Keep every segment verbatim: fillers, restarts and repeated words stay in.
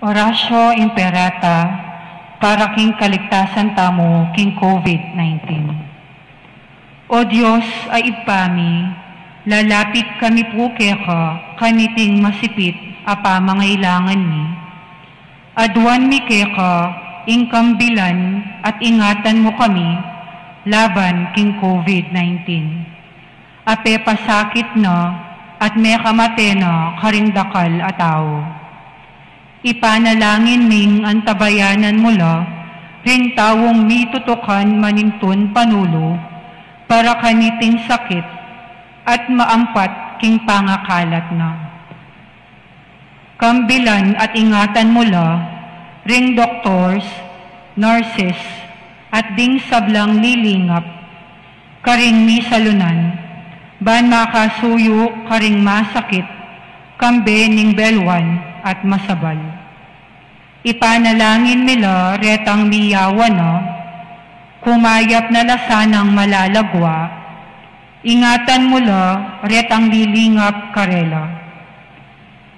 Oratio Imperata, para king kaligtasan tamu king COVID nineteen. O Dios a Ibpa mi, lalapit kami pu keka kaniting masipit a pamangailangan mi. Aduan mi keka ing kambilan at ingatan mu kami laban king COVID nineteen. Apepasakit na at mekamate na karing dakal a tau. Ipanalangin ming antabayanan mu la ring taung mitutukan manintun panulu para kaniting sakit at maampat king pangakalat na. Kambilan at ingatan mu la ring doctors, nurses, at ding sablang lilingap karing misalunan, ban makasuyu karing masakit, kambe ning belwan at masabal. Ipanalangin mi la retang miyawan na, kumayap na la sanang malalagwa, ingatan mu la retang lilingap karela.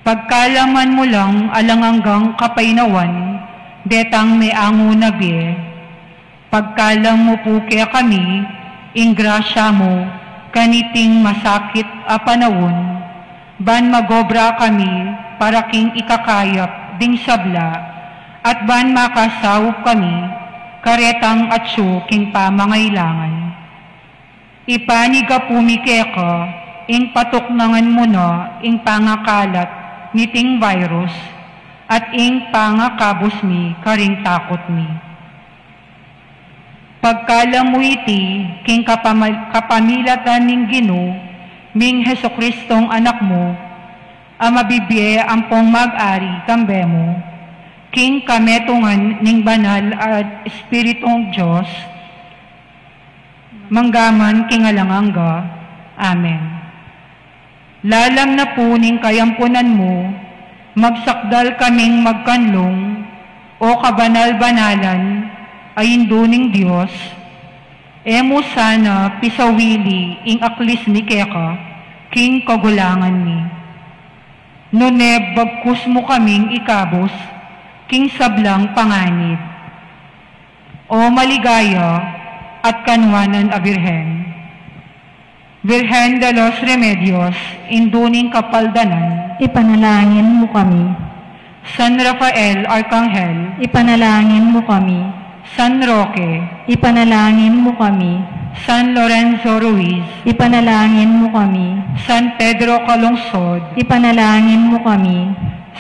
Pagkalaman mu lang alang anggang kapaynawan detang meangu na bie. Pagkalam mu pu kekami ing grasya mu kaniting masakit a panaun, ban magobra kami para king ikakayap ding sabla, at ban makasaup kami karetang atsu king pamangailangan. Ipanyawad mi keka ing patuknangan mu na ing pangakalat niting virus at ing pangakabus mi karing takut mi. Pagkalam mu iti king kapama-, kapamilatan ning Ginu ming Jesucristong Anak mu, a mabibie ampong mag-ari kambe mu, king kametungan ning Banal a Espiritung Dios, manggaman king alang angga. Amen. Lalam na pu ning kayampunan mu, magsakdal kaming magkanlung, o kabanal-banalan a Indu ning Dios, e mu sana pisawili ing aklis mi keka king kagulangan mi. Nune bagkus mu kaming ikabus king sablang panganib. O maligaya at kanwanan a Birhen. Virgen de los Remedios, Indu ning Kapaldanan. Ipanalangin mu kami. San Rafael Arkanghel. Ipanalangin mu kami. San Roque. Ipanalangin mu kami. San Lorenzo Ruiz. Ipanalangin mu kami. San Pedro Calungsod. Ipanalangin mu kami.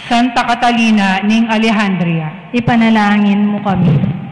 Santa Catalina ning Alejandria. Ipanalangin mu kami.